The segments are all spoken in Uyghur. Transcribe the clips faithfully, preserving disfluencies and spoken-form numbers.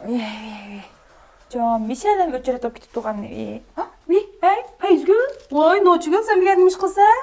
جان، مىشەلەم ئۆچرەت بولۇپ كېتىپ تۇرغان. ھە؟ ۋىي، ھەي، پەيزىگۈل. ۋاي، نوچىگۈل، سەن بۈگۈن نېمە ئىش قىلسەن؟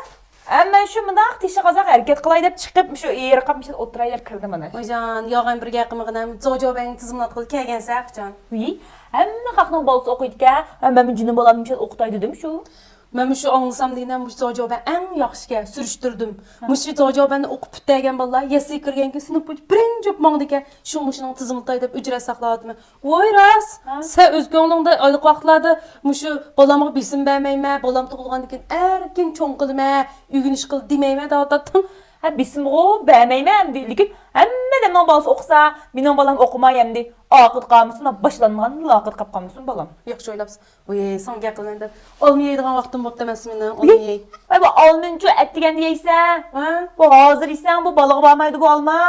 ھە، مەن شۇ مۇنداق تېشى قازاق ھەرىكەت قىلاي دەپ چىقىپ، شۇ ئېرىقاپ مىشەل ئولتۇراي دەپ كىردىم ئانا. ۋايجان، ياغان بىر گەپ قىلمىغىن، ھەم زوجوبەڭنى تىزىملاتقىلى كەلگەنسەن، قاچان؟ ۋىي، ھەممە خەقنىڭ بالىسى ئوقۇيدىكەن، ھە، مەنمۇ جېنىم بالامنى مىشەل ئوقۇتاي دېدىم شۇ. مەن مۇشۇ ئاڭلىسام دېگىنە، مۇشۇ زوجوبەن ئەڭ ياخشىكەن، سۈرۈشتۈردۈم. ھە. مۇشۇ زوجوبەننى ئوقۇپ پۈتتۈرگەن بالىلار يەسلىگە كىرگەنكىن سىنىپ بويىچە بىرىنچى بولۇپ ماڭىدىكەن. شۇ مۇشۇنىڭ تىزىملىتاي دەپ ئۆچرەت ساقلاۋاتىمەن. ۋوي راست، ھە؟ سەن ئۆز كۆڭلۈڭدە ئايلىق ۋاقىتلاردا مۇشۇ بالامغا بېسىم بەرمەيمەن، بالام تۇغۇلغاندىن كېيىن ئەركىن چوڭ قىلىمەن، ئۆگىنىش قىل دېمەيمەن دەۋاتاتتىڭ. ھە، بېسىمغۇ بەرمەيمەن ئەمدى، لېكىن ھەممە ئادەمنىڭ بالىسى ئوقۇسا، مېنىڭ بالام ئوقۇماي ئەمدى. ئاقىدا قالمىسۇن، باشلانغان ئاقىدا قاپ قالمىسۇن بالام. ياخشى ئويلاپسىز. ۋوي، ساڭا گەپ قىلىمەن دەپ ئالما يەيدىغان ۋاقتىم بوپتۇ ئەمەسمۇ مېنىڭ، ئالما يەي. ۋاي، بۇ ئالمىنىچۇ ئەتىگەندە يەيسەن. ھە؟ بۇ ھازىر يېسەڭ، بۇ بالىغا بارمايدۇ بۇ ئالما.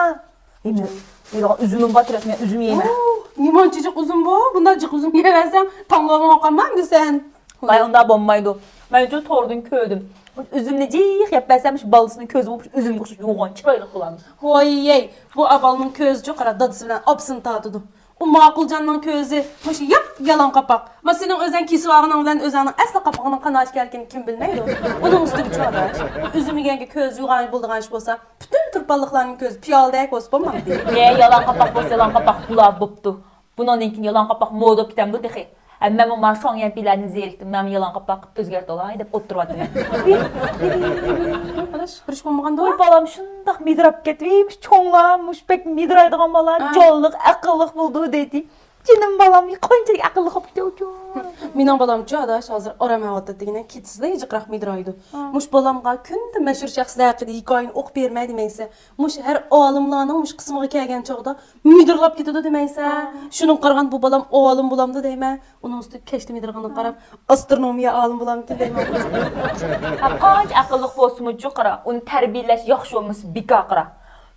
يەيدىغان ئۈزۈمۈم بار، تېرەكمەن ئۈزۈم يەيمەن. ئۇ، نېمانچە جىق ئۈزۈم بۇ؟ بۇنداق جىق ئۈزۈم يەۋەرسەڭ، تاڭلىرىڭ ئوقالمامدۇ سەن؟ ۋاي، ئۇنداق بولمايدۇ. مەن شۇ توردىن كۆردۈم. ئۈزۈمنى جىق يەپ بەرسەم، مۇشۇ بالىسىنىڭ كۆزىمۇ مۇشۇ ئۈزۈمگە ئوخشاش يوغان، چىرايلىق بولامدۇ. ۋاي، يەي، بۇ ئاۋالنىڭ كۆزى چوقۇرا دادىسى بىلەن ئاپىسىنى تارتىدۇ. ئۇ ماقۇلجاننىڭ كۆزى مۇشۇ ياپ يالان قاپاق. ما سېنىڭ ئۆزۈڭ كېسىۋالغىنىڭ بىلەن ئۆزۈڭنىڭ ئەسلى قاپىقىنىڭ قانداق ئىكەنلىكىنى كىم بىلمەيدۇ. ئۇنىڭ ئۈستىگە چۇ ئاداش، ئۇ ئۈزۈم يېگەنگە كۆزى يوغان بولىدىغان ئىش بولسا، پۈتۈن تۇرپانلىقلارنىڭ كۆزى پىيالىدەك بولسا بولمامدۇ؟ ھە، يالان قاپاق بولسا يالان قاپاق بولا بوپتۇ. بۇنىڭدىن كېيىن يالان قاپاق مودا بولۇپ كېتەمدۇ تېخى؟ ھە، مەنمۇ مانا شۇاڭ يەنپىلەردىن زېرىكتىم، مەنمۇ يالان قاپاق قىلىپ ئۆزگەرتىۋالاي دەپ ئولتۇرۇۋاتىمەن. ئاداش، بىر ئىش بولمىغاندۇ؟ ۋاي بالام، شۇنداق مىدىراپ كەتتى. مۇشۇ چوڭلار مۇشۇ بەك مىدىرايدىغان بالا، ھە، جانلىق، ئەقىللىق بولىدۇ دەيتتى. جېنىم بالام، قانچىلىك ئەقىللىق بولۇپ كېتىۋاتىدۇ. مېنىڭ بالامچۇ ئاداش، ھازىر ئارام ئەۋاتىدۇ دېگىنە، كېچىسىلا جىقراق مىدىرايدۇ. ھە. مۇشۇ بالامغا كۈندە مەشھۇر شەخسلەر ھەققىدە ھېكايىنى ئوقۇپ بېرىمەن دېمەيسەن. مۇشۇ ھەر ئالىملارنىڭ مۇشۇ قىسمىغا كەلگەن چاغدا مىدىرلاپ كېتىدۇ دېمەيسەن. ھە. شۇنىڭغا قارىغاندا بۇ بالام ئالىم بولامدۇ دەيمەن. ئۇنىڭ ئۈستىگە كەچتە مىدىرغىنىغا قاراپ، ئاسترونومىيە ئالىمى بولامدىكىن دەيمەن. ھە، قانچە ئەقىللىق بولسىمۇچۇ قارا، ئۇنى تەربىيەلەش ياخشى بولمىسا بىكار قارا.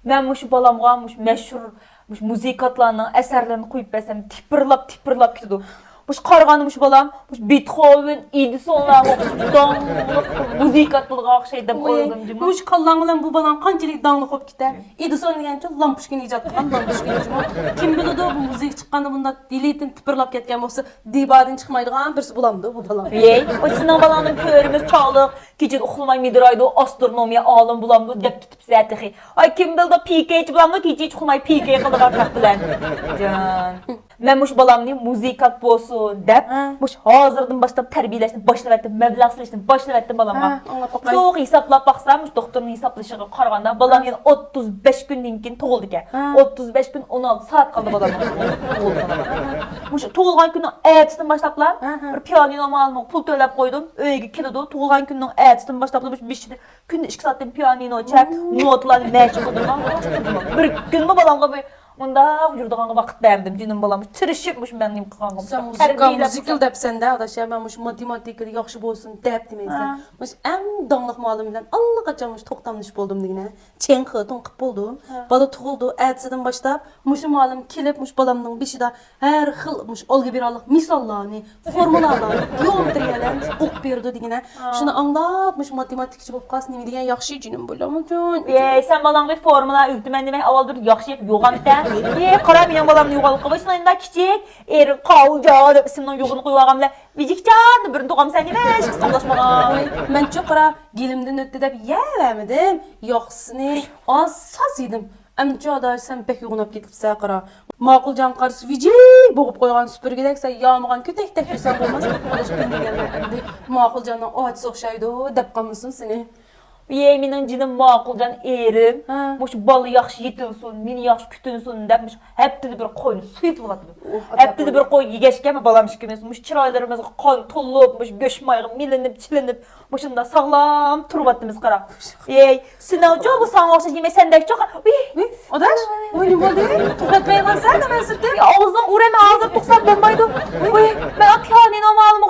مەن مۇشۇ بالامغا مۇشۇ مەشھۇر مۇشۇ مۇزىكانتلارنىڭ ئەسەرلىرىنى قويۇپ بەرسەم، تىپىرلاپ، تىپىرلاپ كېتىدۇ. مۇشۇ قارىغاندا مۇشۇ بالام مۇشۇ بېتخوۋېن، ئېدىسونلارغا ئوخشاش داڭلىق مۇزىكانت بولىدىغان ئوخشايدۇ دەپ ئوي، ئويلىدىم جۇمۇ. مۇشۇ كاللاڭ بىلەن بۇ بالاڭ قانچىلىك داڭلىق بولۇپ كېتە. ئېدىسون دېگەنچۇ لامپۇچكىنى ئىجاد قىلغان، لامپۇچكىنى جۇمۇ. كىم بىلىدۇ، بۇ مۇزىكا چىققاندا بۇنداق دېلىتىن تىپىرلاپ كەتكەن بولسا، دىۋاردىن چىقمايدىغان بىرسى بولامدۇ بۇ بالا؟ ۋەي، ئۇ سېنىڭ بالاڭنىڭ كۆرىمىز چاغلىق، كېچىدە ئۇخلىماي مىدىرايدۇ، ئاسترونومىيە ئالىمى بولامدۇ دەپ تۇتۇپسىز تېخى. ئاي، كىم بىلىدۇ، پىكەيچى بولامدۇ، كېچە ھېچ ئۇخلىماي پىكەي قىلىدىغان خەق بىلەن. جان. مەن مۇشۇ بالامنى مۇزىكانت بولسۇن دەپ، ھە، مۇشۇ ھازىردىن باشلاپ تەربىيەلەشنى باشلىۋەتتىم، مەبلەغ سېلىشنى باشلىۋەتتىم بالامغا. ھە، ئاڭلاپ باقاي. شۇ ھېسابلاپ باقسام، مۇشۇ دوختۇرنىڭ ھېسابلىشىغا قارىغاندا، بالام، ھە، يەنە ئوتتۇز بەش كۈندىن كېيىن تۇغۇلىدىكەن. ھە. ئوتتۇز بەش كۈن، ئون ئالتە سائەت قالدى بالامنىڭ تۇغۇلىدىغىنىغا. مۇشۇ تۇغۇلغان كۈننىڭ ئەتىسىدىن باشلاپلا، ھە، ھە، بىر پىيانىنو مالىمغا پۇل تۆلەپ قويدۇم. ئۆيگە كېلىدۇ. تۇغۇلغان كۈننىڭ ئەتىسىدىن باشلاپلا مۇشۇ بېشىدا كۈندە ئىككى سائەتتىن پىيانىنو چەك، نوتىلارنى مەشىق قىلدۇرغان. بىر كۈنمۇ بالامغا بىر مۇنداق يۈرىدىغانغا ۋاقىت بەرمىدىم، جېنىم بالام. تىرىشىپ مۇشۇ مەن نېمە قىلغانغا سەن مۇزىكا، تەربىيەلەپ مۇزىكىل دەپسەن-دە، ئاداش، يا، مەن مۇشۇ ماتېماتىكىدا ياخشى بولسۇن دەپ دېمەيسەن. ھە. مۇشۇ ئەڭ داڭلىق مۇئەللىم بىلەن ئاللىقاچان مۇشۇ توختاملىشىپ بولدۇم دېگىنە. چېڭ خېتۇڭ قىپ بولدۇم. ھە. بالا تۇغۇلدى، ئەتىسىدىن باشلاپ مۇشۇ مۇئەللىم كېلىپ، مۇشۇ بالامنىڭ بېشىدا ھەر خىل مۇشۇ ئالگېبرالىق مىساللارنى، فورمۇلالارنى، گېئومېترىيەلەرنى ئوقۇپ بېرىدۇ دېگىنە. ھە. شۇنى ئاڭلاپ، مۇشۇ ماتېماتىكىچى بولۇپ قالسا نېمە دېگەن ياخشى، جېنىم بالام ئۈچۈن. ئەي، سەن بالاڭغا فورمۇلا ئۆگىتىمەن دېمەي، ئاۋۋال بىر ياخشى يەپ يوغان دە. ئەي، قارا، مېنىڭ بالامنى يوغان قىلغاي، سېنىڭ ئۇنداق كىچىك ئېرىڭ قاۋۇلجان دەپ ئىسمىنىڭ يوغىنى قويۇۋالغان بىلەن، ۋىجىكجان دەپ بىرنى تۇغامسەن، نېمە ئىش قىلساڭلاشمىغان. ۋاي، مەنچۇ قارا، گېلىمدىن ئۆتتى دەپ يەۋەرمىدىم. ياخشىسىنى ئاز ساز يېدىم. ئەمدىچۇ ئاداش، سەن بەك يوغىناپ كېتىپسەن، قارا. ماقۇلجان قارىسا ۋىجىك بوغۇپ قويغان سۈپۈرگىدەك، سەن يامىغان كۆتەكتەك يۈرسەڭ بولماس. ئاداش، بىلمىگەنلەر ئەمدى ماقۇلجاننىڭ ئاچىسى ئوخشايدۇ دەپ قالمىسۇن سېنى. ئەي، مېنىڭ جېنىم ماقۇلجان ئېرىم، ھە، مۇشۇ بالا ياخشى يېتىلسۇن، مېنى ياخشى كۈتۈنسۇن دەپ، مۇشۇ ھەپتىدە بىر قوينى سويۇۋېتىۋاتىدۇ. ئوھ، ھەپتىدە بىر قوي يېگەچكە، بالام ئىككىمىز مۇشۇ چىرايلىرىمىزغا قان تولۇپ، مۇشۇ گۆش مايغا مىلىنىپ، چىلىنىپ، مۇشۇنداق ساغلام تۇرۇۋاتىمىز، قارا. ئەي، سېنىڭچۇ بۇ ساڭا ئوخشاش نېمە، سەندەكچۇ، قارا. ئۇي. ئاداش، ۋاي، نېمە بولدى؟ توختاتمايغانسەن، نېمە سۈرتۈپ؟ يا، ئاغزىڭ ئۇرىمەن، ھازىر تۇقسام بولمايدۇ. ۋاي، مەن پىيانىنو مالىم